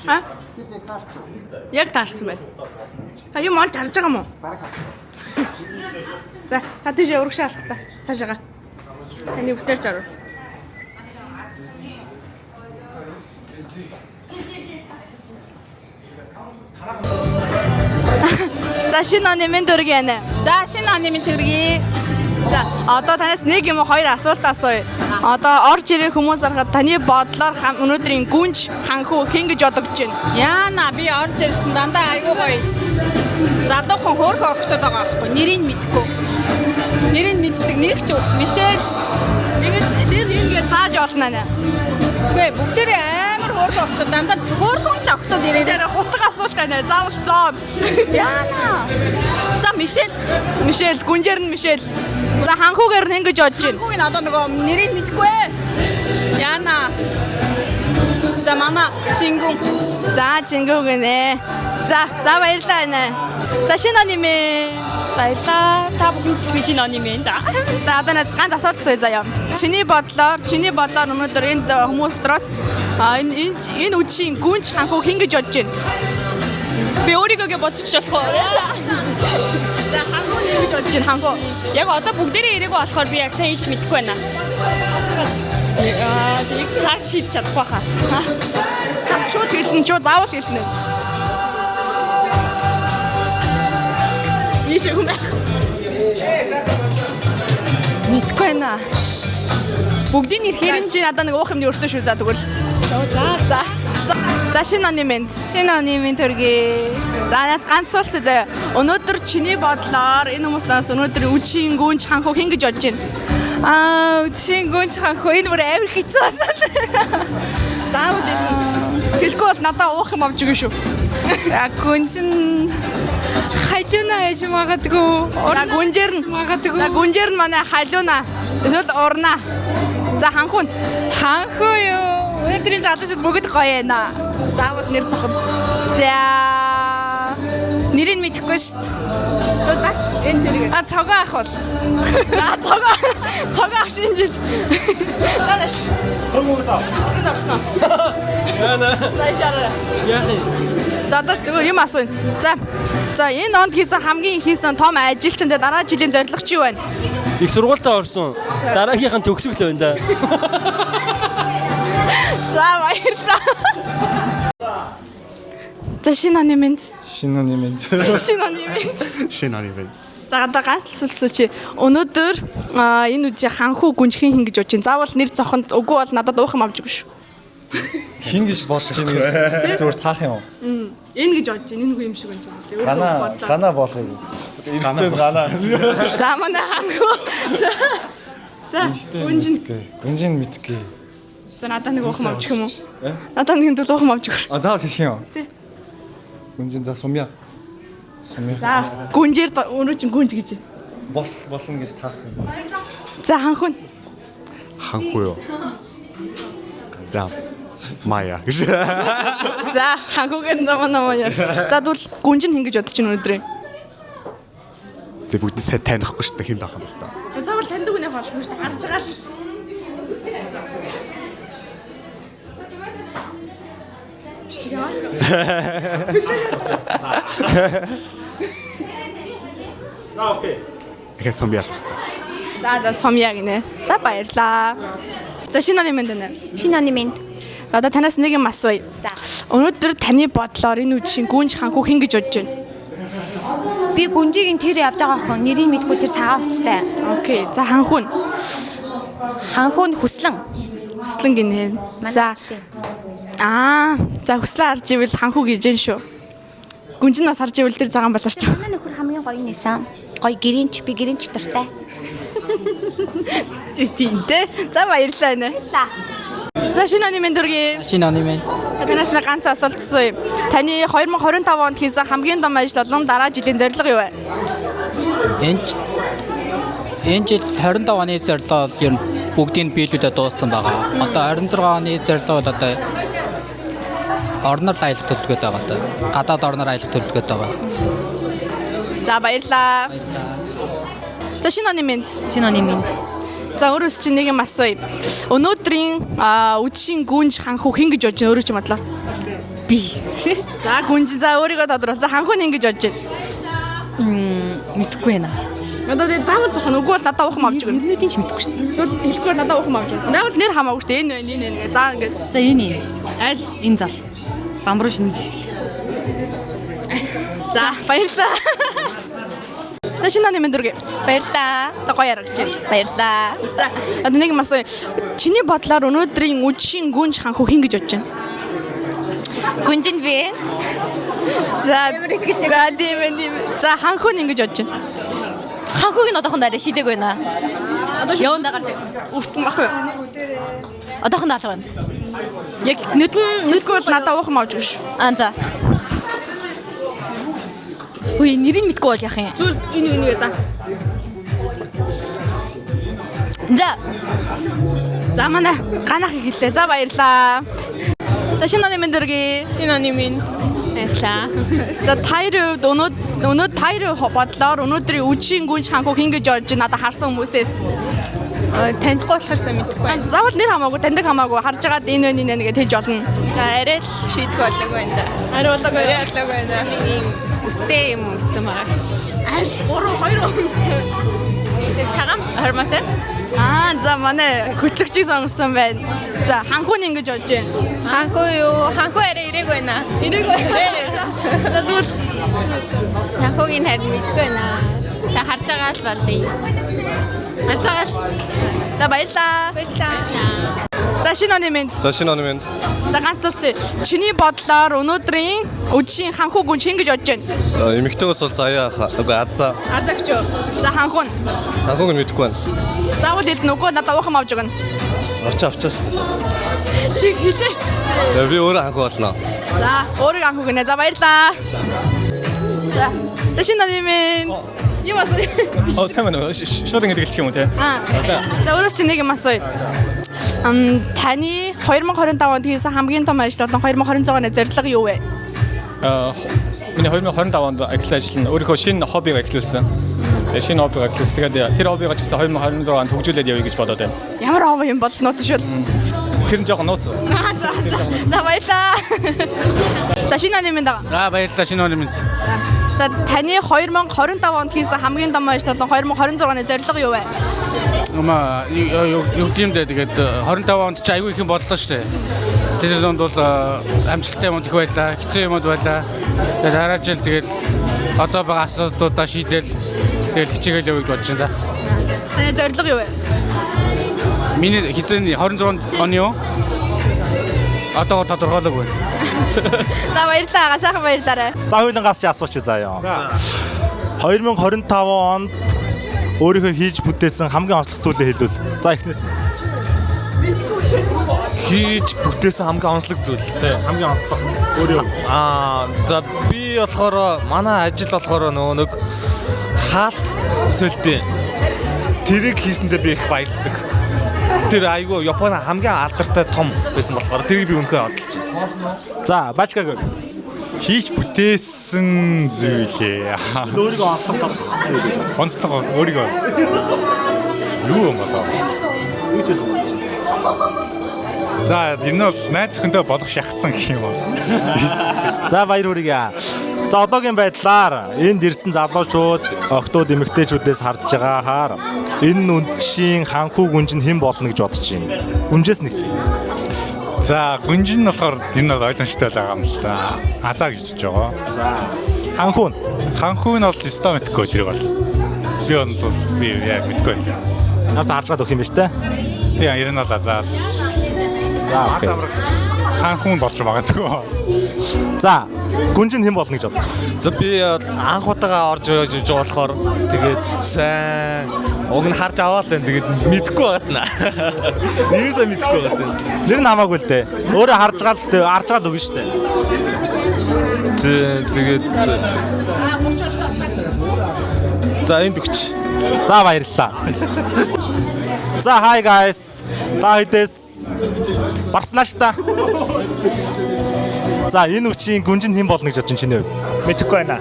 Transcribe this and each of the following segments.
А? Яг таарсан байна. Та юм олж харж байгаа юм уу? За, та тийшээ урагшаа алах та. Цаашаага. Таны бүтээрч оров. За, шинэ оны мэнд өргөе яана. За шинэ оны минь төргий. За, одоо танаас нэг юм уу хоёр асуулт асууя. Одоо орж ирэх хүмүүс харахад таны бодлоор өнөөдрийн гүнж ханхүү хэн гэж бодогдож байна? Яна би орж ирсэн дандаа айгүй гоё. Залуухан хөөрхөн охтод байгаа байхгүй нэрийг мэдгүй. Нэрийг мэддэг нэг ч хүүхд Мишель. Ингэж нэр ингэ зааж олно нэ. Үгүй бүгдээрээ амар хөөрхөн охтод дандаа хөөрхөн л охтод ирээрээ. Тэр хутга асуулт байна. Заавал зоон. Яна. За Мишель. Мишель, гүнжээр нь Мишель. За ханхүүгээр нь ингэж бодож байна. Хүүг нь одоо нөгөө нэрийг мэдгүй. Яна. За мама Чингүн. За чингүү гинэ. За, за баярлалаа нэ. За шинэ оны минь. Баярлалаа. Та бүхэн ч гэсэн шинэ оны минь да. За одоо над ганц асуулт асууя заяа. Чиний бодлоор өнөөдөр энд хүмүүс дөрөөс энэ энэ энэ үдшийн гүнж ханхүү хэн гэж бодож байна? Би өөрийгөө бодчих болох уу? За ханхүү нь гэж бодож байна ханхүү. Яг одоо бүгдээрээ ирээгүй болохоор би яг сайн хэлж мэдэхгүй байна. Аа, тэг чи харж шийдэж чадахгүй хаа. За шууд хэлнэ шууд заавал хэлнэ. Ийш юм байх. Мэдэхгүй байна. Бүгдийг ирэхээр Хэрэн чи надад нэг уух юмны өртөө шүү за тэгвэл. За за. За шинэ оны мэнд. Шинэ оны минь төргий. За над ганц асуулт заяа. Өнөөдөр чиний бодлоор энэ хүмүүс данаас өнөөдөр үдшийн гүнж ханхүү хэн гэж бодож байна? Аа, үдшийн гүнж ханхуу энэ бүр амар хэцүү асуулт. Заавал хэлнэ. Хэлэхгүй бол надад уух юм авч өгнө шүү. А гүнж нь халиуна гэж магадгүй. За гүнжээр нь магадгүй. За гүнжээр нь манай халиуна. Эсвэл урна. За ханхүү нь Ханхуу юу? Өнөөдрийн залуучууд бүгд гоё байна. заавал нэр зохино. За. Нэрийг мэдэхгүй шүү дээ. Тэгвэл заач энэ тэрэг. А цогоо ах бол. За цогоо цогоо ах шинэ жил. За нааш. Бичлэгэнд орсон уу? За ишаараа. За одоо зүгээр юм асууя. За. За энэ онд хийсэн хамгийн их хийсэн том ажил чинь дараа жилийн зорилго чи юу байна? Их сургуультаа орсон. Дараагийнх нь төгсгөл байна да. За баярлалаа. За шинэ оны мэнд. Шинэ оны мэнд. Шинэ оны мэнд. Шинэ оны мэнд. За одоо ганц л асуулт чи өнөөдөр энэ үдшийн ханхүү гүнж хэн хэн гэж бодож байна? Заавал нэр зохинд үгүй бол надад уух юм авч өгнө шүү. Хин гэж бодож байна гэж зүгээр таах юм уу? Энэ гэж бодож байна. Энэ үгүй юм шиг байна. Өөрөө Гана бодлоо. гана болохыг. Эргэтэй гана. За манай ханхүү. За. За гүнж нь. Гүнжин мэдгүй. За надад нэг уух юм авч өгөх юм уу? Надад нэг юм уух юм авч өгөр. А заавал хэлэх юм уу? Тий. Гүнжин за сумья. Сумья. За гүнжээр өөрөө чинь гүнж гэж. Бол болно гэж таасан. За ханхүү. нь. Ханхуу юу? Да. Мая гэж. За ханхүүгээр нь зам намаа. За тэгвэл гүнж нь хэн гэж бодож байна өнөөдөр? Тэг бүгд сайн танихгүй шүү дээ хэн байх юм бол та. Заавал таньдаг хүн явах болохгүй шүү дээ. Харж байгаа л. Бичлэг яваа. За окей. Тэгэхээр сум ялах. За за сумья гинэ. За баярлаа. За шинэ оны мэнд байна. Шинэ оны мэнд. Одоо танаас нэг юм асууя. За. Өнөөдөр таны бодлоор энэ үдшийн гүнж ханхүү хэн гэж бодож байна? Би гүнжийг нь тэр явж байгаа охин нэрийг мэдгүй тэр цагаан хувцастай. Окей. За ханхүү нь. Ханхүү нь хүслэн. Хүслэн гинэ. Манай За. хүслэн. Аа, за хүслэн харж ивэл ханхүү гэж юм шүү. Гүнж нь бас харж ивэл тэр цагаан болоо шүү. Манай нөхөр хамгийн гоё нэсэн. Гоё гэрэнч би гэрэнч дуртай. Тийм дээ. За баярлалаа нэ. Баярлалаа. За шинэ оны мэнд төргий. Шинэ оны минь. Танаас нэг ганц асуулт асууя. Таны 2025 онд хийсэн хамгийн том ажил болон дараа жилийн зорилго юу вэ? Энэ жил 25 оны зорилго бол ер нь бүгдийг нь биелүүлээд дууссан байгаа. Одоо 26 оны зорилго бол одоо Орноор л аялах төлөвлөгөөтэй байгаа даа. Гадаад орноор аялах төлөвлөгөөтэй байгаа. За, баярлаа. За, шинэ оны мэнд. Шинэ оны мэнд. За, өөрөөс чинь нэг юм асууя. Өнөөдрийн үдшийн гүнж ханхүү хэн гэж бодож байна өөрөө чи бодлоо? Би. За, гүнж, за, өөрийгөө тодорхойл. За, ханхүү нь хэн гэж бодож байна? Мэдэхгүй байна. Одоо тэгээ заавал зохино. Үгүй бол надад уухан авч өгнө. Нэрнүүдийн ч мэдэхгүй шүү дээ. Хэлэхгүй бол надад уухан авч өгнө. Заавал нэр хамаагүй шүү дээ. Энэ байна, энэ байна гэ. За, ингээд. За, энэ юм. Аль? Энэ зал. Бамбруу шинэ. За, баярлалаа. За, шинэ оны мэнд үргээ. Баярлаа. Одоо гоё яргаж байна. Баярлаа. За, одоо нэг юм асууя. Чиний бодлоор өнөөдрийн үдшийн гүнж ханхүү хэн гэж бодож байна? Гүнжин би. За, за, тийм ээ, тийм ээ. За, ханхүү нь ингэж бодож байна. Ханхүүг нь одоохондоо арай шидээг байна. Явандаа гарч. Өртөн баггүй юу? Одоохондоо алга байна. Яг нүдэн Нүдгүй бол надад уухан авч өгнө шүү. Аа, за. Үгүй, нэрийг мэдгүй бол яах юм? Зүгээр энэ энэ за. За. За, манай ганах хэллээ. За, баярлаа. За, шинэ оны мэнд үргээ. Шинэ оны минь. Баярлаа. За, тайрын хувьд өнөө тайрын бодлоор өнөөдрийн үдшийн гүнж ханхүү хэн гэж бодож байна надад харсан хүмүүсээс? Танихгүй болохоор сайн мэдэхгүй байна. Заавал нэр хамаагүй, таньдаг хамаагүй харж байгаад энэ вэ, энэ вэ гэж хэлж болно. За, арай л шийдэх болоог байна да. Арай болоогүй. Арай болоог байна. Нэг юм өстэй юм өссөн байгаа гэж. Аль 3 2 өмссөн. Тэг цагаан хормотой. Аа, за, манай хөтлөгчийг сонгосон байна. За, ханхүү нь ингэж бодож байна. Ханхүү юу? Ханхүү арай ирээг байна. Ирээг байна. За, тэгвэл Ханхүүгийн харин мэдэхгүй байна. Та харж байгаа л болъё. Харж байгаа л. За, баярлаа. Баярлаа. За, шинэ оны мэнд. За, шинэ оны мэнд. За, ганц үлцээ. Чиний бодлоор өнөөдрийн үдшийн ханхүү гүнж хэн гэж бодож байна? Эмэгтэй бас бол заяа үгүй азаа. Азагч юу? За, ханхүү нь. Ханхүүг нь мэдэхгүй байна. Заавал хэлнэ үгүй надад уухан авч өгнө. Очоо авчаас. Чи хэлээч. Би өөрөө ханхүү болно. За, өөрийг анхуу гинэ. За, баярлаа. За. За, шинэ оны мэнд. Юм асууя. Оо, сайн байна уу? Шууд ингэж хэлчих юм уу те? Аа. За. За, өөрөөс чи нэг юм асууя. Таны 2025 онд хийсэн хамгийн том ажил болон 2026 оны зорилго юу вэ? Аа, миний 2025 онд ажил ажил нь өөрийнхөө шинэ хоббиг эхлүүлсэн. Тэгээ шинэ хоббиг эхлүүлсэн. Тэгээд тэр хоббигоо ч гэсэн 2026 онд хөгжүүлээд явъя гэж бодоод байна. Ямар хобби юм бол нууц шүү. Тэр нь жоохон нууц. За, баярлаа. За, шинэ оны мэнд байгаа. За, баярлалаа, шинэ оны мэнд. За, таны 2025 онд хийсэн хамгийн том ажил болон 2026 оны зорилго юу вэ? Ума юу юм дээ, тэгээд 25 онд чи аягүй их юм боллоо шүү дээ. Тэр донд бол амжилттай юмуд их байлаа, хэцүү юмуд байлаа. Тэгээд дараа жил тэгээд одоо байгаа асуудлуудаа шийдэл тэгээд хичээгээл явъя гэж бодож байна да. Таны зорилго юу вэ? Миний хизээний 26 оны юу? Одоогор тодорхойлоогүй. За, баярлалаа. Сайхан баярлалаа. За, хоёулангаас чи асуучих заяа. 2025 онд өөрийнхөө хийж бүтээсэн хамгийн онцлог зүйлээ хэлвэл. За, эхнээс нь. Хийж бүтээсэн хамгийн онцлог зүйл. Тий, хамгийн онцлог. Өөрөө. Аа, за, би болохоор манай ажил болохоор нөгөө нэг хаалт сольдیں۔ Тэрийг хийсэндээ би их баярлдаг. Тэр айгүй Японы хамгийн алдартай том байсан болохоор тэрийг би үнэхээр онцолж байна. За, бачкаг. Хийж бүтээсэн зүйлээ. Өөрийгөө онцлог тодорхойлох зүйл гэж. Онцлог өөрийгөө. Юу юм болоо? Юу ч байсан. За, ер нь бол найз охинтой болох шахсан гэх юм уу. За, баяр хүргэе. За, одоогийн байдлаар энд ирсэн залуучууд, охтууд, эмэгтэйчүүдээс харж байгаагаар энэ үндшийн ханхүү гүнж нь хэн болно гэж бодож байна? Гүнжээс нэг. За, гүнж нь болохоор ер нь бол ойлгомжтой л байгаа юм л та. Азаа гэж бодож байгаа. За, ханхүү нь. Ханхүү нь бол өстой мэдхгүй тэрийг бол. Би бол би яг мэдгүй юм. Наас харж байгаа дөх юм ба штэ. Тийм, ер нь бол азаа. За, окей. Ханхүү нь болж магадгүй бас. За, гүнж нь хэн болно гэж бодож байна? За, би анх удаага орж ирж байгаа болохоор тэгээд сайн уг нь харж аваад байна. Тэгээд мэдэхгүй байгаад наа. Нэрсээ мэдэхгүй байгаад байна. Нэр нь хамаагүй л дээ. Өөрөө харж байгаа л харж байгаа л өгнө штэ. Тэгээд за, энд өгч. За, баярлалаа. За, hi guys. Та хэдээс барснаа ш та. За, энэ үчийн гүнжин хэн болно гэж бодож чинь чиний хувьд? Мэдэхгүй байна.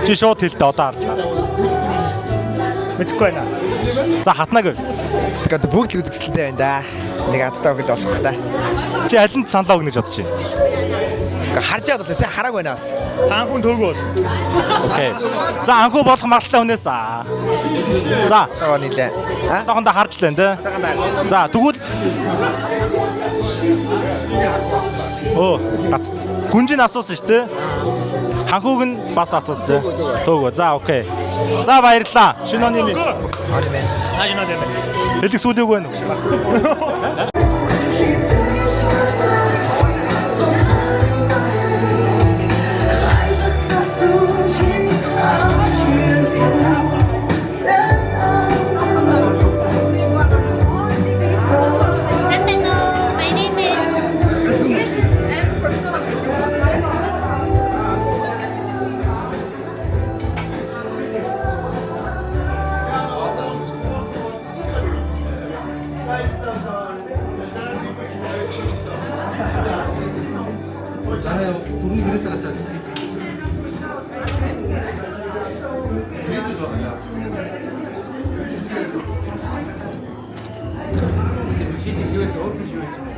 Чи шууд хэлдэ одоо харж байгаа. Мэдэхгүй байна. За, хатнаг гэв. Тэгээд бүгд л үзэсгэлэнтэй байна да. Нэг азтай охид болох та. Чи алинд саналаа өгнө гэж бодож байна? Ингээ харж яваад бол сайн харааг байна бас. Анхун төгөө бол. Окей. За, анхуу болох магадaltaй хүнээс аа. За. Одоо нийлээ. Одоохондоо харж л байна те. За, тэгвэл Оо, гац. Гүнжин асуусан шүү дээ. Ханхүүг нь бас асуусан те. Төөгөө. За, окей. За, баярлалаа. Шинэ оны минь. Оны минь. Аа, шинэ оны минь. Хэлэх сүлээг байна уу? Hello, my name is Түрүүн гэрээсээ гацаа гэсэн. Ирээдүйд байна. Чи хийвээс өөр хүн хийвээс юм уу?